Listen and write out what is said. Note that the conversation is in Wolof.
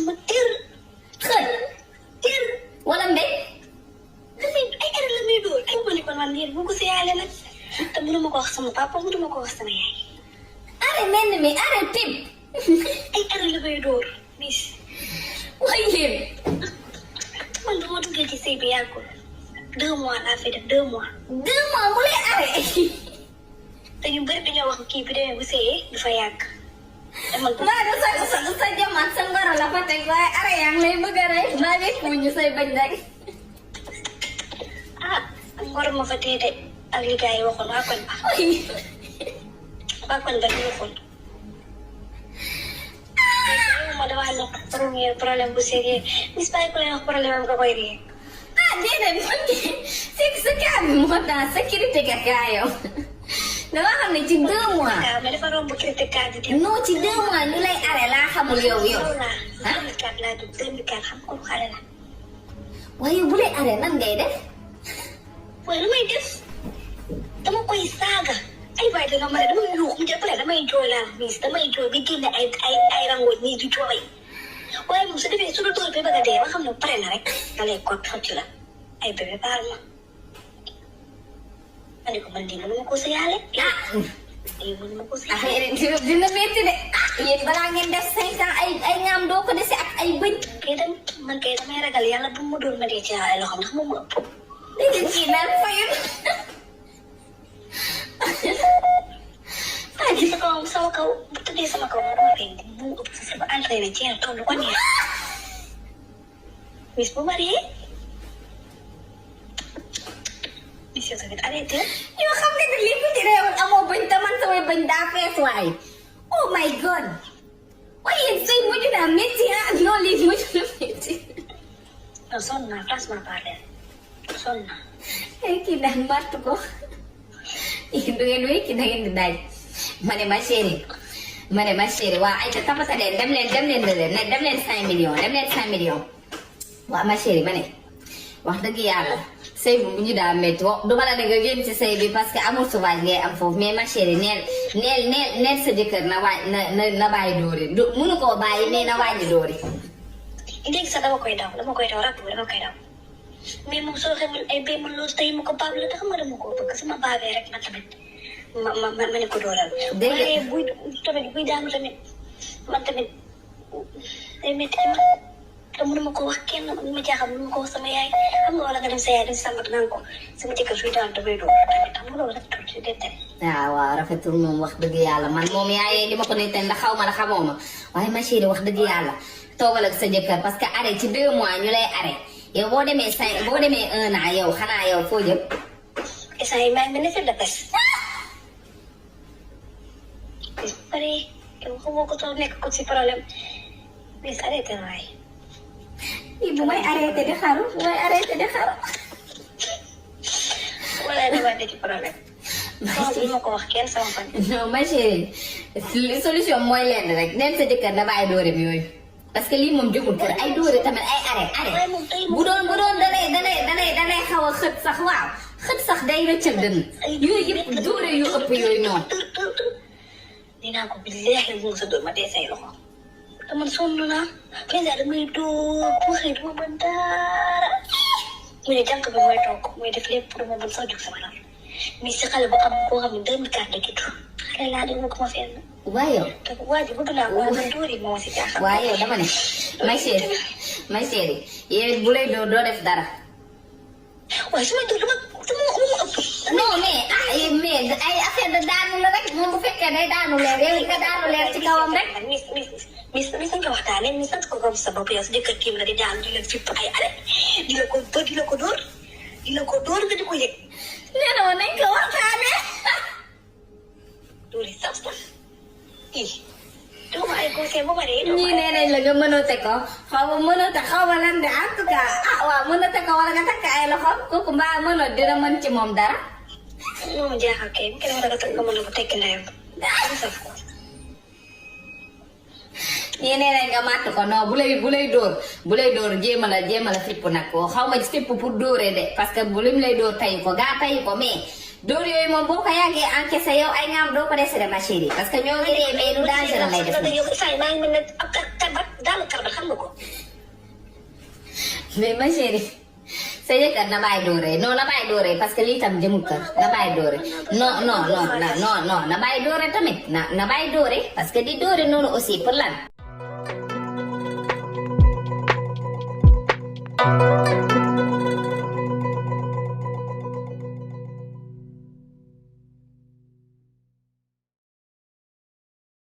ma tir xëy tir wala mbéy damay ay er la muy dóor ay ma ne kon man lii bu ko siyaale nag te mënuma ko wax sama papa mënuma ko wax sama yaay are mel ni mi are tib ay er la muy dóor bis way yéen man dama duggee ci sëy bi yàggul 2 mois laa fi def 2 mois 2 mois mu lay are te ñu bëri dañoo wax kii bi demee bu sëyee du fa yàgg demal ko maa du sa jamaat sa ngoro la fa teg waaye are yaa ngi lay bëgg a rey maa ngi fuñu say bañ rek ah ngor ma fa tee de ak li gars yi waxoon waa koñ ba ñu waxoon ma dama xam ne premier problème bu sérieux mis bàyyi ko lay wax problème am nga koy ree ah déedéet man de c'est que sa cas bi moo tax sécurité ka kaa yow dama xam ne ci 2 mois mais dafa romb critique kaa di non ci 2 mois ñu lay are laa xamul yow ah 2004 laa dugg 2004 xam ko xale la waaye bu lay are nan ngay def waaye lu may def dama koy saaga ay waay dana ma ne damay yuux mu jàppale damay jooy laa mis damay jooy bi génne ay rangoñ nii di jooy waaye moom su defee su la dóor bi bëgg a dee ba xam ne pare na rek nga lay ko xocc la ay bébé baal ma ne ko man lii mënuma ko sëyaale lii mënuma ko sëyaale dina métti de yéen balaa ngeen def 5 ans ay ñaam doo ko dese ak ay bëñ kay dem man kay damay ragal yàlla bu ma doon ma dee ci ay loxo ndax moom mu ëpp léegi kii naan fayul ah gis nga sama kaw bu tëddee sama kaw ma dama koy bu ëpp sa sama entraîné ci yàlla toll ko neex bis bu marié monsieur tamit arrêté yoo xam nga ne lii ku ci réewal amoo bañ te man samay bañ daa fees waay oh my god waaye yéen sëy mujj naa métti ah non lii mujj na métti non sonn naa franchement parler sonn naa ay kii ndax màtt ko yéen du ngeen wéy kii da ngeen di daaj ma ne ma chérie waa ay ta tapata leen dem leen 5 millions dem leen 5 millions waa ma chérie ma ne wax dëgg yàlla sëy bu ñu daa métti duma la nga génn ci sëy bi parce que amul sauvage ngay am foofu mais ma chérie neel sa jëkkër na bàyyi dóori mënu koo bàyyi mais na wàññi dóori léegi sax dama koy daw rab dama koy daw mais moom soo xamul ay béy man loolu tey ma ko baab la te xam nga dama koo bëgg sama baabee rek man tamit ma ne ko doolal waaye buy daanu tamit man tamit day métti man te mënuma ko wax kenn ma jaaxal mënuma ko wax sama yaay xam nga wala nga dem sa yaay dem sama naan ko sama jëkkër suy daan damay doon tamit xam nga loolu rafetul ci déedéet. waaw rafetul moom wax dëgg yàlla man moom yaayee li ma ko nettali ndax xaw ma la xamoo ma waaye ma chérie wax dëgg yàlla toogal ak sa jëkkër parce que arrêt ci 2 mois ñu lay arrêt yow boo demee 1 an yow xanaa yow foo jëm. instant yii maa ngi mel ni fête de pêche. bis bu paree yow xamoo ko soo nekk ko ci problème bis arrêté waay. bu may arrêté di xaru wala dama nekk ci problème. ma ko wax kenn sama fan. non ma chérie solution mooy lenn rek neen sa jëkkër na bàyyi dóore bi yooyu parce que lii moom jógul kër ay dóore tamit ay arrêt bu doon dalay xaw a xët sax waaw xët sax day rëccal dënn yooyu yëpp dóore yu ëpp yooyu noonu. dinaa ko billahi mu sa dóor ma dee say loxo te man sonn naa président damay dóor bu xëy duma mën dara mu ne jànk bi mooy toog mooy def lépp pour ma mën sax jóg sama lal mais si xale bu am koo xam ne 2004 la judd xale laa de ko ma fenn. waaye te waa ji bëgg naa ko man dóor yi moo si jaaxal. waaye dama ne ma chérie yow bu lay doo def dara. waaye su ma dóor dama ëpp. non mais ay affaire de daanu la rek moom bu fekkee day daanu leer yow nga daanu leer ci kawam rek. mis nga waxtaanee mis sant ko comme sa bopp yow sa jëkkër kii la di daanu di la fipp ay arrêt di la ko dóor nga di ko yëg. nee na woon nañ ko waxtaanee. dóor yi sax doo ma ay conseil bu bari. ñii nee nañ la nga mënoote ko xaw ma lan de en tout cas waaw mënoote ko wala nga takk ay loxo kooku mbaa mënoo dina mën ci moom dara. moom jaaxal kay bu kenn war a tënk nga mën a ko tekki ndeyam. ñii nee nañ nga màtt ko non bu lay dóor jéem a la fipp nag ko xaw ma fipp pour dóoree de parce que bu lim lay dóor tayu ko gaa tayu ko mais dóor yooyu moom boo ko yàggee encaissé yow ay ngaam doo ko dese de ma chérie parce que ñoo ngi dee mais du danger lay def. yow saa yi maa ngi mel ne ab tabat daalu karbal xam nga ko. mais ma chérie sa jëkkër na bàyyi dóore non na bàyyi dóore parce que lii tam jëmul kër na bàyyi dóore non na bàyyi dóore tamit na bàyyi dóore parce que di dóore noonu aussi pour lan